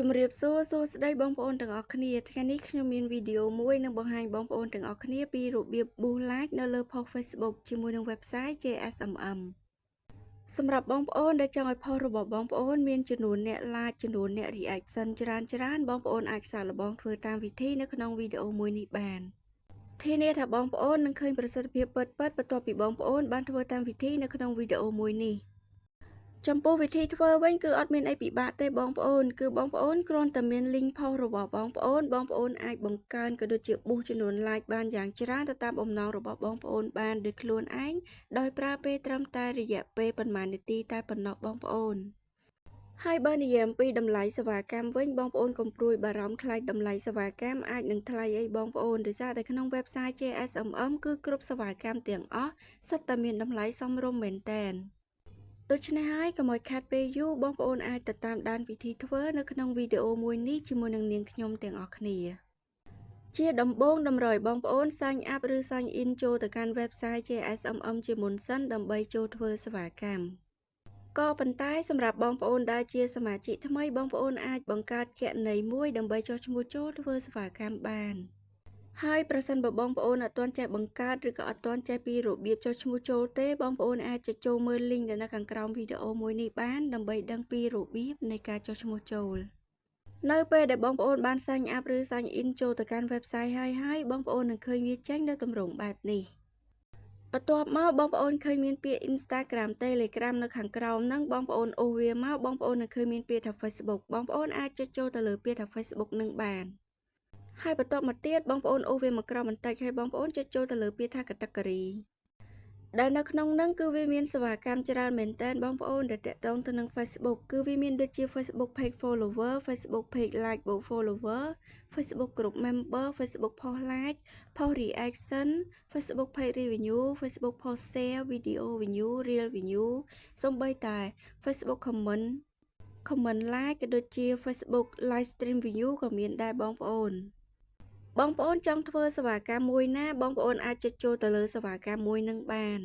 ជំរាបសួរសួស្តីបងប្អូនទាំងអស់គ្នាថ្ងៃនេះខ្ញុំមានវីដេអូមួយនឹងបង្ហាញបងប្អូនទាំងអស់គ្នាពីរបៀប boost like នៅលើ post Facebook ជាមួយនឹង website JSMM សម្រាប់បងប្អូនដែលចង់ឲ្យ post របស់បងប្អូនមានចំនួនអ្នក like ចំនួនអ្នក reaction ច្រើនច្រើនបងប្អូនអាចសាកល្បងធ្វើតាមវិធីនៅក្នុងវីដេអូមួយនេះបានធានាថាបងប្អូននឹងឃើញប្រសិទ្ធភាពពិតៗបន្ទាប់ពីបងប្អូនបានធ្វើតាមវិធីនៅក្នុងវីដេអូមួយនេះចំពោះវិធីធ្វើវិញគឺអត់មានអីពិបាកទេបងប្អូនគឺបងប្អូនគ្រាន់តែមាន link post របស់បងប្អូនបងប្អូនអាចបង្កើនក៏ដូចជា boost ចំនួន like បានយ៉ាងច្រើនទៅតាមបំណងរបស់បងប្អូនបានដោយខ្លួនឯងដោយប្រើពេលត្រឹមតែរយៈពេលប៉ុន្មាននាទីតែប៉ុណ្ណោះបងប្អូនហើយបើនិយាយអំពីតម្លៃសេវាកម្មវិញបងប្អូនកុំព្រួយបារម្ភខ្លាចតម្លៃសេវាកម្មអាចនឹងថ្លៃអីបងប្អូនដោយសារតែក្នុង website JSMM គឺគ្រប់សេវាកម្មទាំងអស់សុទ្ធតែមានតម្លៃសមរម្យមែនទែនដូច្នេះហើយកុំឲ្យខាតពេលយូរបងប្អូនអាចទៅតាមដានវិធីធ្វើនៅក្នុងវីដេអូមួយនេះជាមួយនឹងនាងខ្ញុំទាំងអស់គ្នាជាដំបូងតម្រូវឲ្យបងប្អូន sign up ឬ sign in ចូលទៅកាន់ website JSMM ជាមុនសិនដើម្បីចូលធ្វើសេវាកម្មក៏ប៉ុន្តែសម្រាប់បងប្អូនដែលជាសមាជិកថ្មីបងប្អូនអាចបង្កើតគណនីមួយដើម្បីចុះឈ្មោះចូលធ្វើសេវាកម្មបានហើយប្រសិនបើបងប្អូនអត់ទាន់ចេះបង្កើតឬក៏អត់ទាន់ចេះពីរបៀបចុះឈ្មោះចូលទេបងប្អូនអាចចុចចូលមើល link ដែលនៅខាងក្រោមវីដេអូមួយនេះបានដើម្បីដឹងពីរបៀបនៃការចុះឈ្មោះចូលនៅពេលដែលបងប្អូនបាន sign up ឬ sign in ចូលទៅកាន់ website ហើយហើយបងប្អូននឹងឃើញវាចេញនៅទម្រង់បែបនេះបន្ទាប់មកបងប្អូនឃើញមានពាក្យ Instagram Telegram នៅខាងក្រោមហ្នឹងបងប្អូនអូសវាមកបងប្អូននឹងឃើញមានពាក្យថា Facebook បងប្អូនអាចចុចចូលទៅលើពាក្យថា Facebook នឹងបានហើយបន្ទាប់មកទៀតបងប្អូនអូសវាមកក្រោមបន្តិចហើយបងប្អូនចុចចូលទៅលើពាក្យថា category ដែលនៅក្នុងហ្នឹងគឺវាមានសេវាកម្មច្រើនមែនទែនបងប្អូនដែលទាក់ទងទៅនឹង Facebook គឺវាមានដូចជា Facebook Page Follower, Facebook Page Like បូក Follower, Facebook Group Member, Facebook Post Like, Post Reaction, Facebook Page Review, Facebook Post Share, Video View, Reel View សូម្បីតែ Facebook Comment Like ក៏ដូចជា Facebook Live Stream View ក៏មានដែរបងប្អូនបងប្អូនចង់ធ្វើសេវាកម្មមួយណាបងប្អូនអាចចុចចូលទៅលើសេវាកម្មមួយនឹងបាន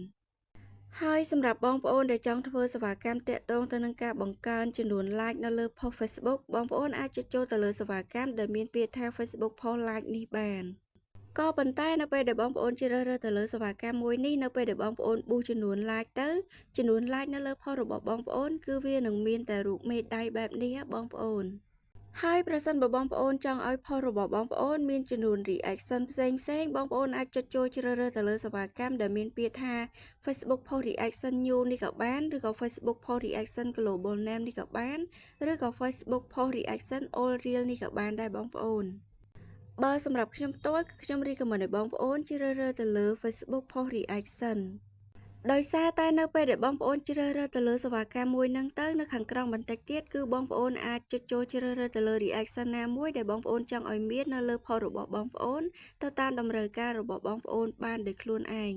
ហើយសម្រាប់បងប្អូនដែលចង់ធ្វើសេវាកម្មទាក់ទងទៅនឹងការបង្កើនចំនួន like នៅលើ post Facebook បងប្អូនអាចចុចចូលទៅលើសេវាកម្មដែលមានពាក្យថា Facebook Post Like នេះបានក៏ប៉ុន្តែនៅពេលដែលបងប្អូនជ្រើសរើសទៅលើសេវាកម្មមួយនេះនៅពេលដែលបងប្អូន boost ចំនួន like ទៅចំនួន like នៅលើ post របស់បងប្អូនគឺវានឹងមានតែរូបមេដៃបែបនេះបងប្អូនហើយប្រសិនបើបងប្អូនចង់ឲ្យ post របស់បងប្អូនមានចំនួន reaction ផ្សេងផ្សេងបងប្អូនអាចចុចចូលជ្រើសរើសទៅលើសេវាកម្មដែលមានពាក្យថា Facebook Post Reaction New នេះក៏បានឬក៏ Facebook Post Reaction Global Name នេះក៏បានឬក៏ Facebook Post Reaction All Reel នេះក៏បានដែរបងប្អូនបើសម្រាប់ខ្ញុំផ្ទាល់គឺខ្ញុំ recommend ឲ្យបងប្អូនជ្រើសរើសទៅលើ Facebook Post Reaction ដោយសារតែនៅពេលដែលបងប្អូនជ្រើសរើសទៅលើសេវាកម្មមួយហ្នឹងទៅនៅខាងក្រោមបន្តិចទៀតគឺបងប្អូនអាចចុចចូលជ្រើសរើសទៅលើ reaction ណាមួយដែលបងប្អូនចង់ឲ្យមាននៅលើ post របស់បងប្អូនទៅតាមតម្រូវការរបស់បងប្អូនបានដោយខ្លួនឯង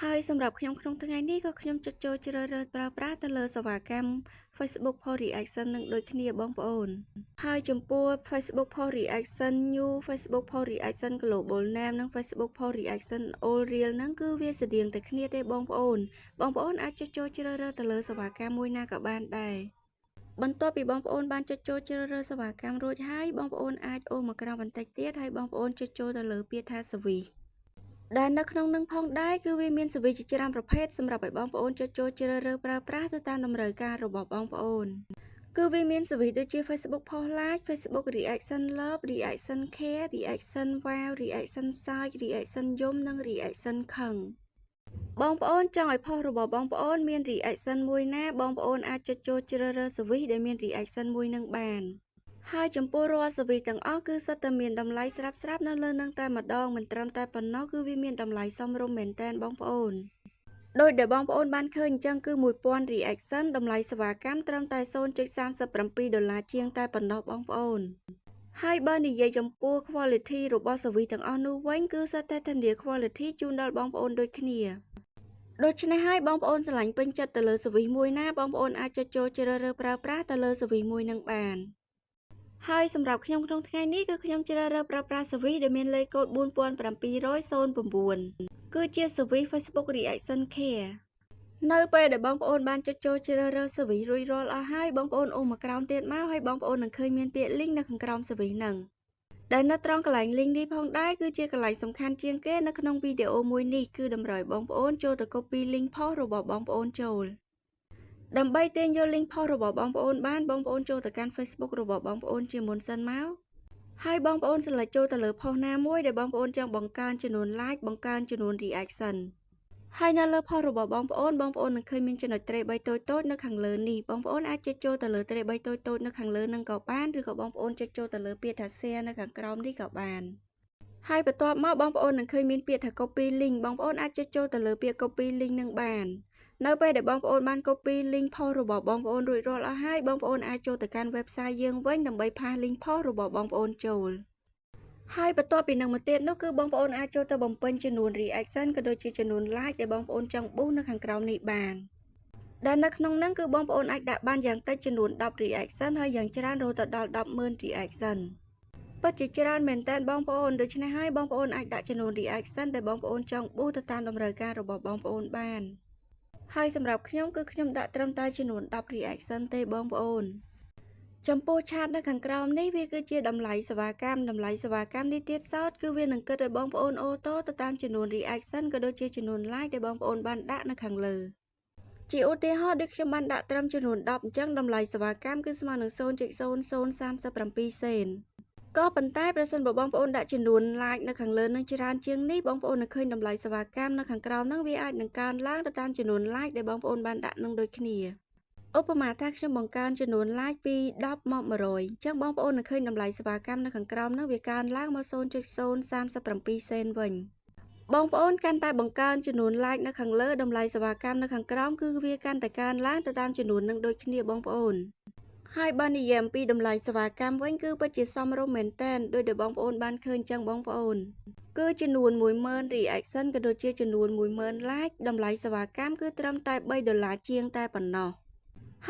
ហើយសម្រាប់ខ្ញុំក្នុងថ្ងៃនេះក៏ខ្ញុំចុចចូលជ្រើសរើសប្រើប្រាស់ទៅលើសេវាកម្ម Facebook Post Reaction នឹងដូចគ្នាបងប្អូនហើយចំពោះ Facebook Post Reaction New, Facebook Post Reaction Global Name និង Facebook Post Reaction All Reel ហ្នឹងគឺវាស្តៀងតែគ្នាទេបងប្អូនបងប្អូនអាចចុចចូលជ្រើសរើសទៅលើសេវាកម្មមួយណាក៏បានដែរបន្ទាប់ពីបងប្អូនបានចុចចូលជ្រើសរើសសេវាកម្មរួចហើយបងប្អូនអាចអូសមកក្រោមបន្តិចទៀតហើយបងប្អូនចុចចូលទៅលើពាក្យថា Service ដែលនៅក្នុងនឹងផងដែរគឺវាមាន service ជាច្រើនប្រភេទសម្រាប់ឲ្យបងប្អូនចុចចូលជ្រើសរើសប្រើប្រាស់ទៅតាមតម្រូវការរបស់បងប្អូនគឺវាមាន service ដូចជា Facebook Post Like, Facebook Reaction Love, Reaction Care, Reaction Wow, Reaction Search, Reaction យំនិង Reaction ខឹងបងប្អូនចង់ឲ្យ post របស់បងប្អូនមាន reaction មួយណាបងប្អូនអាចចុចចូលជ្រើសរើស service ដែលមាន reaction មួយនឹងបានហើយចំពោះរាល់ service ទាំងអស់គឺសុទ្ធតែមានតម្លៃស្រាប់ស្រាប់នៅលើនឹងតែម្ដងមិនត្រឹមតែប៉ុណ្ណោះគឺវាមានតម្លៃសមរម្យមែនទែនបងប្អូនដោយដែលបងប្អូនបានឃើញអញ្ចឹងគឺ1000 reaction តម្លៃសេវាកម្មត្រឹមតែ0.37ដុល្លារជាងតែប៉ុណ្ណោះបងប្អូនហើយបើនិយាយចំពោះ quality របស់ service ទាំងអស់នោះវិញគឺសុទ្ធតែធានា quality ជូនដល់បងប្អូនដូចគ្នាដូច្នេះហើយបងប្អូនស្រឡាញ់ពេញចិត្តទៅលើ service មួយណាបងប្អូនអាចចុចចូលជ្រើសរើសប្រើប្រាស់ទៅលើ service មួយនឹងបានហើយសម្រាប់ខ្ញុំក្នុងថ្ងៃនេះគឺខ្ញុំជ្រើសរើសប្រើប្រាស់ service ដែលមានលេខកូដ4709គឺជា service Facebook Reaction Care។ នៅពេលដែលបងប្អូនបានចុចចូលជ្រើសរើស service រួចរាល់អស់ហើយបងប្អូនអូសមកក្រោមទៀតមកហើយបងប្អូននឹងឃើញមានពាក្យ link នៅខាងក្រោម service ហ្នឹងដែលនៅត្រង់កន្លែង link នេះផងដែរគឺជាកន្លែងសំខាន់ជាងគេនៅក្នុងវីដេអូមួយនេះគឺតម្រូវបងប្អូនចូលទៅ copy link post របស់បងប្អូនចូលដើម្បីទាញយក link post របស់បងប្អូនបានបងប្អូនចូលទៅកាន់ Facebook របស់បងប្អូនជាមុនសិនមកហើយបងប្អូន select ចូលទៅលើ post ណាមួយដែលបងប្អូនចង់បង្កើនចំនួន like បង្កើនចំនួន reaction ហើយនៅលើ post របស់បងប្អូនបងប្អូននឹងឃើញមានចំណុចត្រេ3តូចៗនៅខាងលើនេះបងប្អូនអាចចុចចូលទៅលើត្រេ3តូចៗនៅខាងលើនឹងក៏បានឬក៏បងប្អូនចុចចូលទៅលើពាក្យថា share នៅខាងក្រោមនេះក៏បានហើយបន្ទាប់មកបងប្អូននឹងឃើញមានពាក្យថា copy link បងប្អូនអាចចុចចូលទៅលើពាក្យ copy link នឹងបាននៅពេលដែលបងប្អូនបាន copy link post របស់បងប្អូនរួចរាល់អស់ហើយបងប្អូនអាចចូលទៅកាន់ website យើងវិញដើម្បី paste link post របស់បងប្អូនចូលហើយបន្ទាប់ពីនឹងមកទៀតនោះគឺបងប្អូនអាចចូលទៅបំពេញចំនួន reaction ក៏ដូចជាចំនួន like ដែលបងប្អូនចង់ boost នៅខាងក្រោមនេះបានដែលនៅក្នុងហ្នឹងគឺបងប្អូនអាចដាក់បានយ៉ាងតិចចំនួន10 reaction ហើយយ៉ាងច្រើនរហូតដល់100000 reaction ពិតជាច្រើនមែនតើបងប្អូនដូច្នេះហើយបងប្អូនអាចដាក់ចំនួន reaction ដែលបងប្អូនចង់ boost ទៅតាមតម្រូវការរបស់បងប្អូនបានហើយសម្រាប់ខ្ញុំគឺខ្ញុំដាក់ត្រឹមតែចំនួន10 reaction ទេបងប្អូនចំពោះ chat នៅខាងក្រោមនេះវាគឺជាតម្លៃសេវាកម្មតម្លៃសេវាកម្មនេះទៀតសោតគឺវានឹងគិតឲ្យបងប្អូន auto ទៅតាមចំនួន reaction ក៏ដូចជាចំនួន like ដែលបងប្អូនបានដាក់នៅខាងលើជាឧទាហរណ៍ដូចខ្ញុំបានដាក់ត្រឹមចំនួន10អញ្ចឹងតម្លៃសេវាកម្មគឺស្មើនឹង0.0037សេនក៏ប៉ុន្តែប្រសិនបើបងប្អូនដាក់ចំនួន like នៅខាងលើនឹងច្រើនជាងនេះបងប្អូននឹងឃើញតម្លៃសេវាកម្មនៅខាងក្រោមនឹងវាអាចនឹងកើនឡើងទៅតាមចំនួន like ដែលបងប្អូនបានដាក់នឹងដូចគ្នាឧបមាថាខ្ញុំបង្កើនចំនួន like ពី10មក100អញ្ចឹងបងប្អូននឹងឃើញតម្លៃសេវាកម្មនៅខាងក្រោមនឹងវាកើនឡើងមក0.037សេនវិញបងប្អូនកាន់តែបង្កើនចំនួន like នៅខាងលើតម្លៃសេវាកម្មនៅខាងក្រោមគឺវាកាន់តែកើនឡើងទៅតាមចំនួននឹងដូចគ្នាបងប្អូនហើយបើនិយាយអំពីតម្លៃសេវាកម្មវិញគឺពិតជាសមរម្យមែនទែនដោយដែលបងប្អូនបានឃើញចឹងបងប្អូនគឺចំនួន10000 reaction ក៏ដូចជាចំនួន10000 like តម្លៃសេវាកម្មគឺត្រឹមតែ3ដុល្លារជាងតែប៉ុណ្ណោះ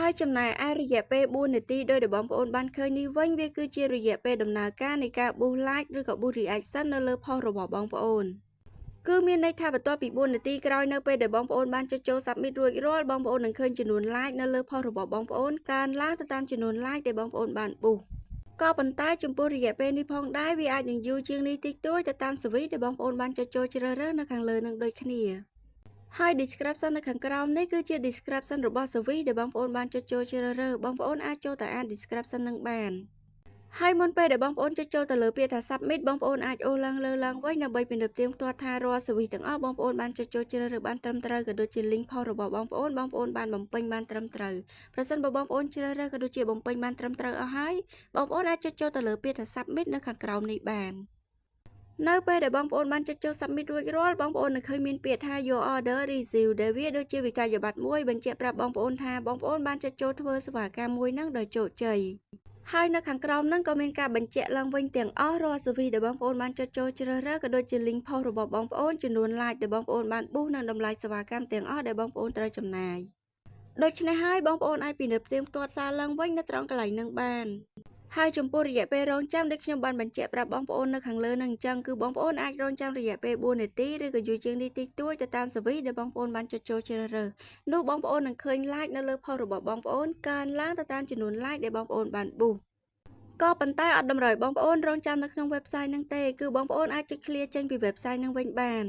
ហើយចំណែកឯរយៈពេល4នាទីដោយដែលបងប្អូនបានឃើញនេះវិញវាគឺជារយៈពេលដំណើរការនៃការ boost like ឬក៏ boost reaction នៅលើ post របស់បងប្អូនគឺមានន័យថាបន្ទាប់ពី4នាទីក្រោយនៅពេលដែលបងប្អូនបានចុចចូល submit រួចរាល់បងប្អូននឹងឃើញចំនួន like នៅលើ post របស់បងប្អូនកើនឡើងទៅតាមចំនួន like ដែលបងប្អូនបាន boost ក៏ប៉ុន្តែចំពោះរយៈពេលនេះផងដែរវាអាចនឹងយូរជាងនេះតិចតួចទៅតាម service ដែលបងប្អូនបានចុចចូលជ្រើសរើសនៅខាងលើនឹងដូចគ្នាហើយ description នៅខាងក្រោមនេះគឺជា description របស់ service ដែលបងប្អូនបានចុចចូលជ្រើសរើសបងប្អូនអាចចូលទៅអាន description នឹងបានហើយមុនពេលដែលបងប្អូនចុចចូលទៅលើពាក្យថា submit បងប្អូនអាចអូសឡើងលើឡើងវិញដើម្បីពិនិត្យផ្ទៀងផ្ទាត់ថារាល់ service ទាំងអស់បងប្អូនបានចុចចូលជ្រើសរើសបានត្រឹមត្រូវក៏ដូចជា link post របស់បងប្អូនបងប្អូនបានបំពេញបានត្រឹមត្រូវប្រសិនបើបងប្អូនជ្រើសរើសក៏ដូចជាបំពេញបានត្រឹមត្រូវអស់ហើយបងប្អូនអាចចុចចូលទៅលើពាក្យថា submit នៅខាងក្រោមនេះបាននៅពេលដែលបងប្អូនបានចុចចូល submit រួចរាល់បងប្អូននឹងឃើញមានពាក្យថា your order receive ដែលវាដូចជាវិក័យប័ត្រមួយបញ្ជាក់ប្រាប់បងប្អូនថាបងប្អូនបានចុចចូលធ្វើសេវាកម្មមួយហ្នឹងដោយជោគជ័យហើយនៅខាងក្រោមហ្នឹងក៏មានការបញ្ជាក់ឡើងវិញទាំងអស់រាល់ service ដែលបងប្អូនបានចុចចូលជ្រើសរើសក៏ដូចជា link post របស់បងប្អូនចំនួន like ដែលបងប្អូនបាន boost និងតម្លៃសេវាកម្មទាំងអស់ដែលបងប្អូនត្រូវចំណាយដូច្នេះហើយបងប្អូនអាចពិនិត្យផ្ទៀងផ្ទាត់សារឡើងវិញនៅត្រង់កន្លែងហ្នឹងបានហើយចំពោះរយៈពេលរងចាំដូចខ្ញុំបានបញ្ជាក់ប្រាប់បងប្អូននៅខាងលើនឹងអញ្ចឹងគឺបងប្អូនអាចរងចាំរយៈពេល4នាទីឬក៏យូរជាងនេះតិចតួចទៅតាម service ដែលបងប្អូនបានចុចចូលជ្រើសរើសនោះបងប្អូននឹងឃើញ like នៅលើ post របស់បងប្អូនកើនឡើងទៅតាមចំនួន like ដែលបងប្អូនបាន boost ក៏ប៉ុន្តែអត់តម្រូវបងប្អូនរងចាំនៅក្នុង website ហ្នឹងទេគឺបងប្អូនអាចចុច clear ចេញពី website ហ្នឹងវិញបាន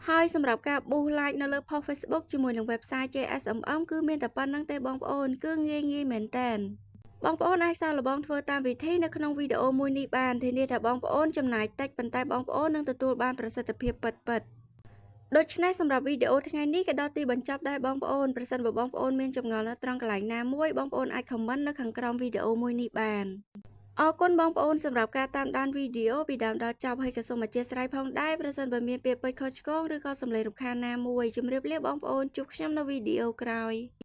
ហើយសម្រាប់ការ boost like នៅលើ post Facebook ជាមួយនឹង website JSMM គឺមានតែប៉ុណ្ណឹងទេបងប្អូនគឺងាយងាយមែនតើបងប្អូនអាចសាកល្បងធ្វើតាមវិធីនៅក្នុងវីដេអូមួយនេះបានធានាថាបងប្អូនចំណាយតិចប៉ុន្តែបងប្អូននឹងទទួលបានប្រសិទ្ធភាពពិតៗដូច្នេះសម្រាប់វីដេអូថ្ងៃនេះក៏ដល់ទីបញ្ចប់ដែរបងប្អូនប្រសិនបើបងប្អូនមានចម្ងល់នៅត្រង់កន្លែងណាមួយបងប្អូនអាច comment នៅខាងក្រោមវីដេអូមួយនេះបានអរគុណបងប្អូនសម្រាប់ការតាមដានវីដេអូពីដើមដល់ចប់ហើយក៏សូមអធ្យាស្រ័យផងដែរប្រសិនបើមានពាក្យពេចន៍ខុសឆ្គងឬក៏សំឡេងរំខានណាមួយជម្រាបលាបងប្អូនជួបខ្ញុំនៅវីដេអូក្រោយ។